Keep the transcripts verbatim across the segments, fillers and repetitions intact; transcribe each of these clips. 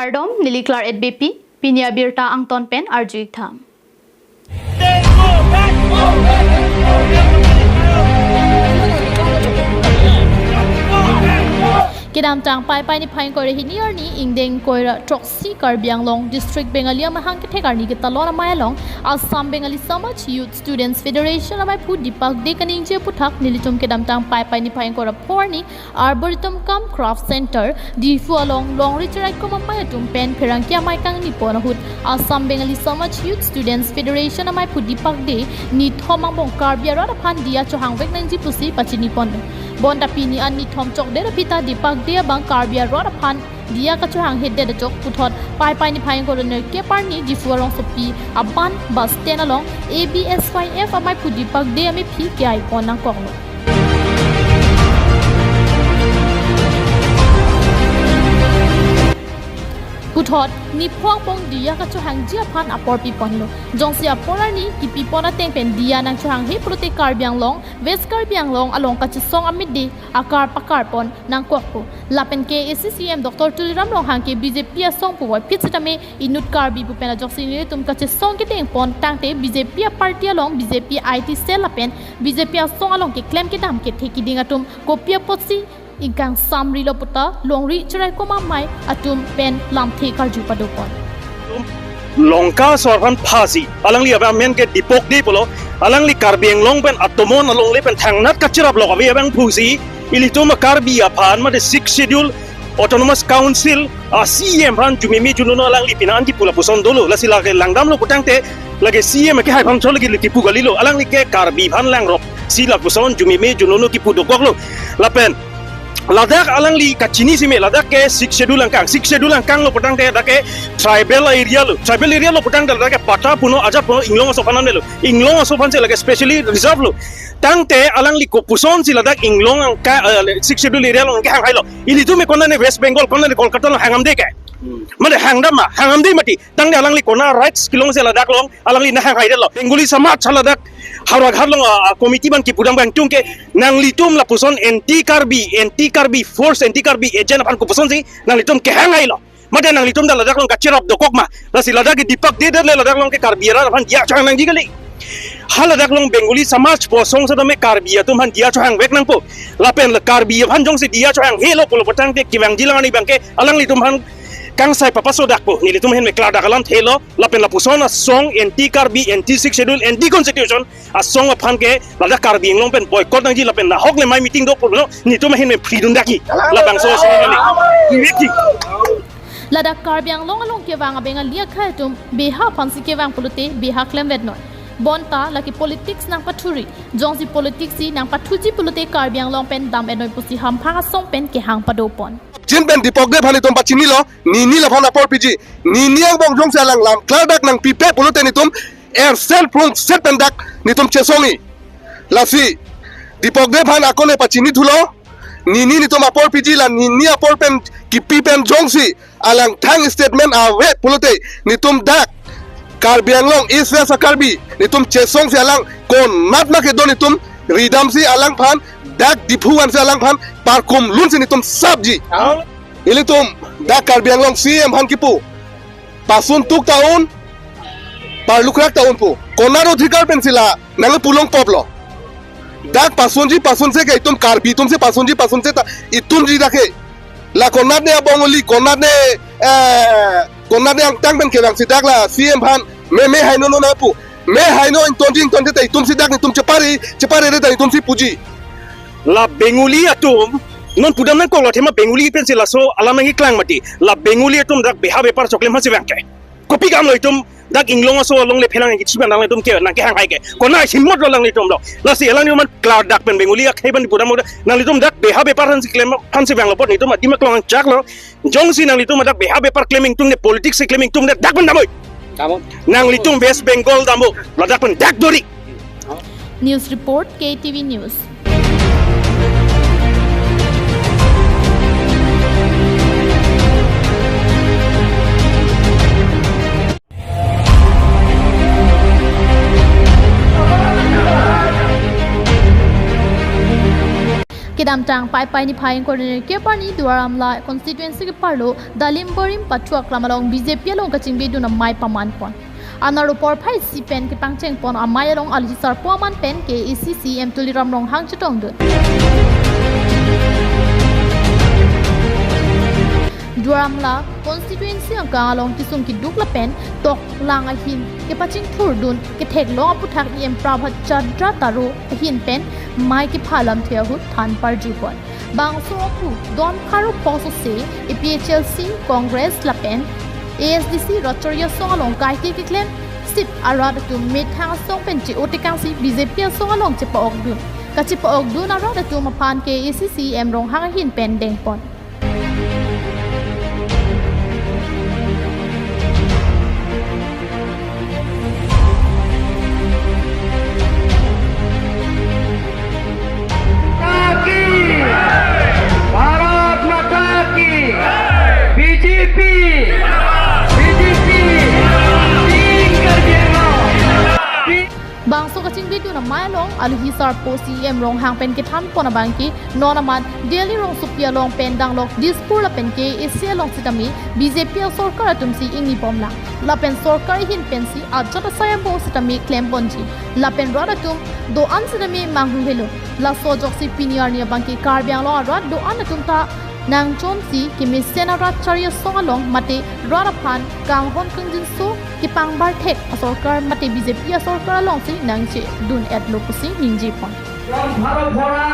Kardom, neli Claret Beypi, pini abirta angton pen arju-ik tha. Kedamtang Paipai niphai ingkoi ra hini arni ingdeng ingkoi ra throksi Karbi Anglong District Bengali Amahang kethek arni ketalon amei along Assam Bengali Samaj Youth Students Federation ameiphu Deepak Dey kaningje aputhak nelitum kedamtang Paipai niphai ingkoi ra pho arni Arboretum cum Craft Center, Diphu along longri chiraikom amei atum pen pherangke amei kangni pon ahut Assam Bengali Samaj Youth Students Federation ameiphu Deepak Dey nithom angbong Karbi arat aphan diya chohangvek nangji pusi pachini pon. Bonta pini an nithom chokdet aphi ta Deepak Dey abang Karbi arat aphan diya kachohanghedet ajok puthot Paipai niphai ingkoi ra nerkep arni Diphu arongsopi aban bus stand along A B S Y F ameiphu Deepak Dey amephi ke-ai pon nangkoklo. Puthot niphong angbong diya kachohangji aphan apor piponlo. Jongsi apor arni kipipon ateng pen diya nangchohanghe pulote Karbi Anglong, West Karbi Anglong along kachesong amide akar pakarpon nangkokpo. Lapen ke A C C M Doctor Tuliram Ronghang ke B J P asong puvoiphit sitame inut Karbi pu pen ajoksi nelitum kachesong kedeng pon tangte B J P aparty along B J P I T cell lapen B J P asong along keklem kedam kethe kiding atum kopi apotsi ingkangsamrilo puta longri chiraikom amei atum pen lamthe karju padopon. Longka asor aphan phasi, alangli abang amen ke Deepak Dey pulo, alangli Karbi Anglong pen atomon alongle pen thangnat kachirap lok ave abang pusi, ilitum a-Karbi aphan mate Sixth Schedule Autonomous Council a-C E M aphan jumeme junono alangli pini an kipu lapuson dolo, lasi lake langdamlo putangte, lake C E M akehai aphan chot lake kipu kalilo, alangli ke Karbi aphan langrok si lapuson jumeme junono kipu dokoklo. Lapen ladak alangli kachini sime, ladak ke Sixth Schedule angkang, Sixth Schedule angkanglo putangte ladak ke tribal area lo, tribal area lo putangte ladak ke patta punon, ajat punon, inglong aso aphan lo, inglong aso aphansi lake specially reserve lo. Tangte alangli kopuson si ladak inglong angka, eh, Sixth Schedule area along kehanghailo. Ilitum me konane West Bengal, konane Kolkata along hangdamde ke. Mane hangdam ma, hangdamde mati. Tangte alangli kona rights kelongsi ladak along alangli nanghanghai detlo. Bengali Samaj haladak Howraghat along, ah, committee abang kipudam abang tung ke nanglitum lapuson anti Karbi, anti Karbi force, anti Karbi agent aphan kopusonsi nanglitum kehanghailo. Mate nanglitum ta ladak along kachirap dokok ma. Lasi ladak ke Deepak Dey det le ladak along ke Karbi arat aphan diya chohang nangji kali. Haladak along Bengali Samaj pu asong setame Karbi atum aphan diya chohangvek nangpo. Lapen le Karbi aphan jongsi diya chohanghelo pulo putangte kevangji lang arni abang ke alanglitum aphan kangsai papaso dakpo. Nelitum ahin me klardak alamthelo. Lapen lapuson asong anti Karbi, anti Sixth Schedule, anti Constitution asong aphan ke ladak Karbi Anglong pen boycott nangji lapen nahok le amei meeting do pulo, nelitum ahin me phridun dakji. Labangso asong aphan ni. Direct ji. Ladak Karbi Anglong along kevang abengali akhei atum beha aphansi kevang pulote beha klemvetnoi. Bonta lake politics nangpathuri. Jongsi politics si nangpathuji pulote Karbi Anglong pen dam-etnoi pusi hamphang asong pen kehang padopon. Jin pen Deepak Dey aphan itum pachinilo, nini laphan apor piji. Nini angbong jongsi alang lam klardak nangpipe pulote nelitum ersen prungset pen dak nelitum chesongji. Lasi Deepak Dey aphan akone pachinithulo, nini nelitum apor piji, la nini apor pen kipi pen jongsi alang thang statement ave pulote nelitum dak Karbi Anglong East West a-Karbi nelitum chesongsi alang konat ma kedo nelitum ridamsi alangphan dak Diphu ansi alangphan parkum lunsi nelitum sapji. Ilitum dak Karbi Anglong C E M aphan kipu, pasun tuk ta un, parlukrak ta un pu. Konat adhikar pensi la nangpulongpoplo. Dak pasunji pasunse ke itum Karbi atumsi pasunji pasunse ta itumji dak ke. La konatne a-Bengali, konatne, eh, konatne angtang pen kevangsi dak la C E M aphan me, me haino no nangpu. Me haino ingtonji ingtonte ta itumsi dak nelitum chepari, chepari re ta itumsi puji. La Bengali atum, non pudam nangkoklo athema Bengali pensi laso alam nangkeklang mati. La Bengali atum dak beha bepar choklem aphansi vangke. Kopi kamlo itum dak inglong aso along le phelang nangkechiban nang itum ke nangkehanghaike. Kona himmat lo alanglitum lo. Lasi alanglitum aphan klardak pen Bengali akhei aphan pudam mo nanglitum dak beha bepar aphansi klem aphansi vanglo apot nelitum adim aklong chaklo. Jongsi nanglitum dak beha bepar klem ingtung ne politics si klem ingtung ne dak pen damnoi. Damnoi. Nanglitum West Bengal damnoi. Ladak pen dak dori. News report, K T V News. Kedamtang Paipai niphai ingkoi ra nerkep arni Duar Amla constituency keparlo Dalimbarim pathu aklam along B J P along kachingbidun amei pamanpon. Anaro porphai isi pen kepangchengpon amei along alohi sarpo aman pen K A A C C E M Tuliram Ronghang chetongdun. Duar Amla constituency angkang along kesung keduk lapen toklang ahin kepachingthurdun ketheklong aputhak E M Prabhat Chandra Taro ahin pen mei kepha alamthe ahut than parjupon. Bangso aphu don pharo pho sose A P H L C, Congress lapen A S D C rat chari asong along kaike keklem sip arat atum methang asong pen che-o tekangsi B J P asong along chepa-okdun. Kachepa-okdun arat atum aphan K A A C C E M Ronghang ahin pen dengpon. माता की, भारत माता की, B J P, B J P, Team Karbi Anglong. Bangso kachingbidun amei along alohi sarpo C E M Ronghang pen kethanpon abangke non amat Delhi rongsopi along pen danglok Dispur lapen K A A C along sitame B J P asorkar atumsi ingnibomlang. Lapen sorkar ahin pensi ajat asai abo sitame klemponji. Lapen rat atum do-an sitame manghu helo. Laso ajoksi pini arni abangke Karbi Anglong arat do-an atum ta nangchonsi kemesen arat chari asong along mate rat aphan kanghon kangjinso kepangbar thek asorkar mate B J P asorkar alongsi nangchedun-etlo pusi ningjepon. Don pharo phora,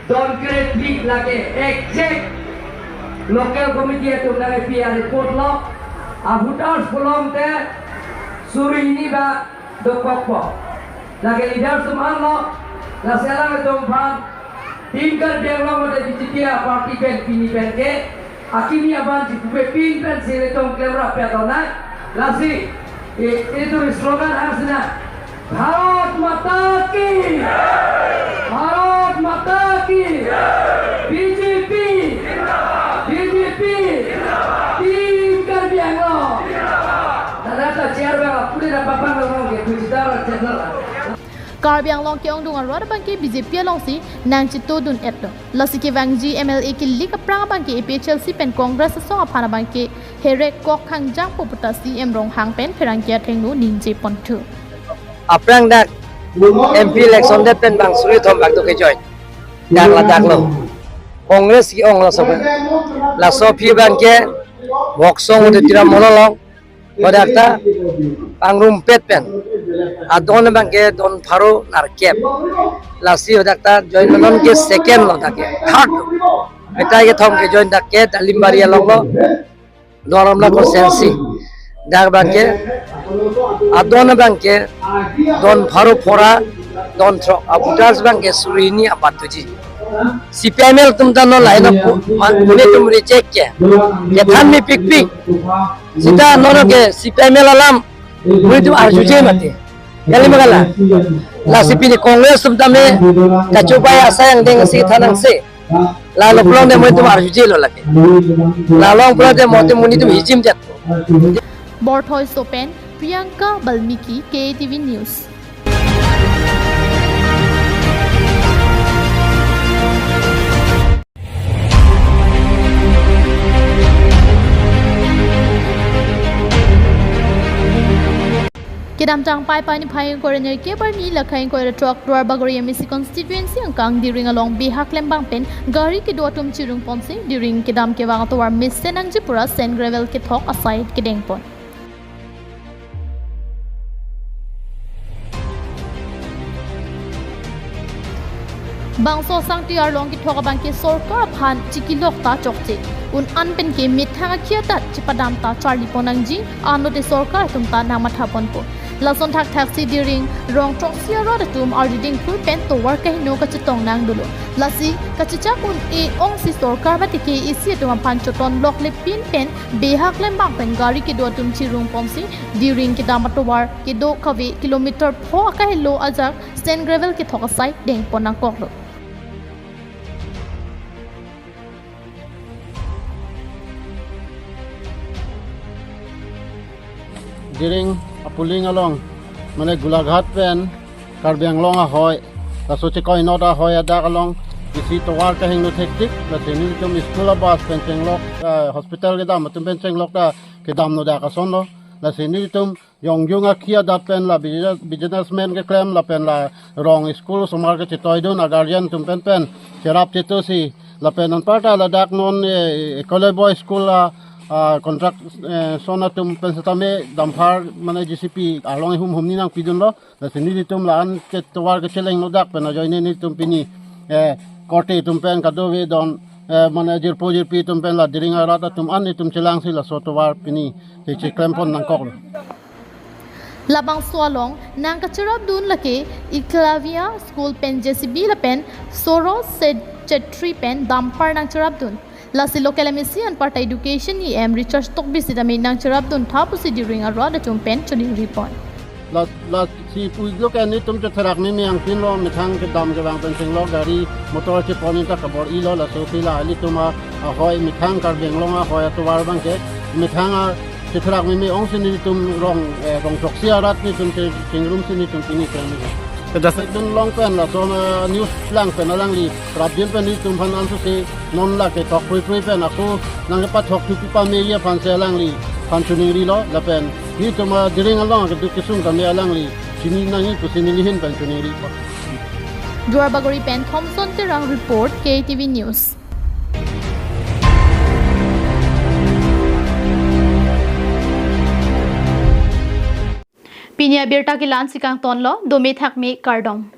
don kre phli lake exact local committee atum nang A P R report lo, a voters polong te suri hini ba dokokpo. Lake leaders atum anlo, lasi alanglitum aphan Team Karbi Anglong mate B J P aparty pen pini pen ke akimi aban chipupepin pensi ilitum klemrap pe atona. Lasi, e, ilitum slogan hang sina, Bharat माता की, भारत माता की, B J P, B J P, Team Karbi Anglong. Dada ta chair ba, puli na papang lo ke, kuchita ra channel. Karbi Anglong ke-ongdung arat abangke B J P alongsi nangchetodun-etlo. Lasi kevangji M L A kelik aphrang abangke A P H L C pen Congress asong aphan abangke herek kok hangjangpo puta C E M Ronghang pen pherangke athengno ningjeponthu. Aphrang dak M P election det pen bang suri thom bak do ke join. Dak ladak lo. Congress ke-ong laso pen. Laso aphi abangke Voksong ude tira mololong. Hadak ta pangrumpet pen. Adon abangke don pharo nerkep. Lasi hadak ta join non ke second lo dak ke. Third lo. Methang kethom ke join dak ke Dalimbari along lo. Duar Amla constituency. Dak abangke adon abangke don pharo phora, don throk. A voters abangke suri hini abat doji. C P I M L atum ta non lahai na pu-, ma-, monit atum reject ke. Kethan mepikpik. Seta non ke C P I M L alam monit atum arjuje mati. Kali ma kala. Lasi pini Congress atum tame kachobai asai angdeng si thanang si. La lo pulote monit atum arjujelo lake. La long pulote monit atum, monit atum hijim jat. Borthoi Sopen, Priyanka Balmiki, K A T V News. Kedamtang Paipai niphai ingkoi ra nerkep arni lakhai ingkoi ra throk Duar Bagori M A C constituency angkang Diring along behak klembang pen gari kedo atum chirungponsi Diring kedam kevang atovar mesen nangji pura sand gravel kethok asai kedengpon. Bangso asangti arlong kethok abangke sorkar aphan chikilok ta chokche. Un-an penke methang akhia ta chepadam ta charlipon nangji, anlote sorkar atum ta nangmathaponpo. Lason thakthaksi Diring rong throksi arat atum arjuding phui pen tovar kaheno kachetong nangdolo. Lasi kachechak un-e ongsi sorkar mate K A A C atum aphan choton loklepin pen behak klembang pen gari kedo atum chirungponsi Diring kedam atovar kedo kave kilometer pho akahelo ajak sand gravel kethok asai dengpon nangkoklo. Diring apuling along, mane Golaghat pen Karbi Anglong ahoi, laso chekoi not ahoi adak along, isi tovar kehingno thektik, lasi nelitum school abus pen chenglok, eh, hospital kedam atum pen chenglok ta kedamno dak asonlo. Lasi nelitum jongjung akhi adat pen la business, businessman keklem lapen la rong school osomar kechetoidun a guardian atum pen pen cherap chetu si lapen anparta ladak non, eh, Ekoloi Boys School a, a contract, eh, son atum pen setame dumper mane J C B arlong ihum humni nangpidunlo. Lasi nelitum la-an ke tovar kechelengno dak pen ajoine nelitum pini, eh, korte atum pen kadokave don, eh, mane jirpo jirpi atum pen la Diring arat atum an nelitum chelangsi laso tovar pini cheklempon nangkoklo. Labangso along nangkacherapdun lake Eklavya School pen J C B lapen Soro Chetri pen dumper nangcherapdun. Lasi local M A C anparta Education E M Richard Tokbi sitame nangcherapdun tha pusi Diring arat atum pen choningripon. La, lasi puilo ke nelitum chetherak meme angpinlo, methang kedam kevang pen chenglok gari motor chepon ta kabor-ilo, laso si la nelitum a, ahoi methang Karbi Anglong ahoi atovar abangke methang a chetherak meme ongsi nelitum rong, eh, rong throksi arat nelitum che, chingrumsi nelitum pini pen ni. Kedas dun long pen laso, eh, news lang pen alangli prapjin pen nelitum aphan ansose non lake tok prui prui pen ako nangkepathok thupi pame aphansi alangliphan choningrilo lapen nelitum a Diring along keduk kesung tame alangli chini nangji pusi nelihin pen choningripo. Duarbagori pen Thomson Terang report, K T V News. Pini abirta ke la-ansi kangtonlo, dome thakme kardom.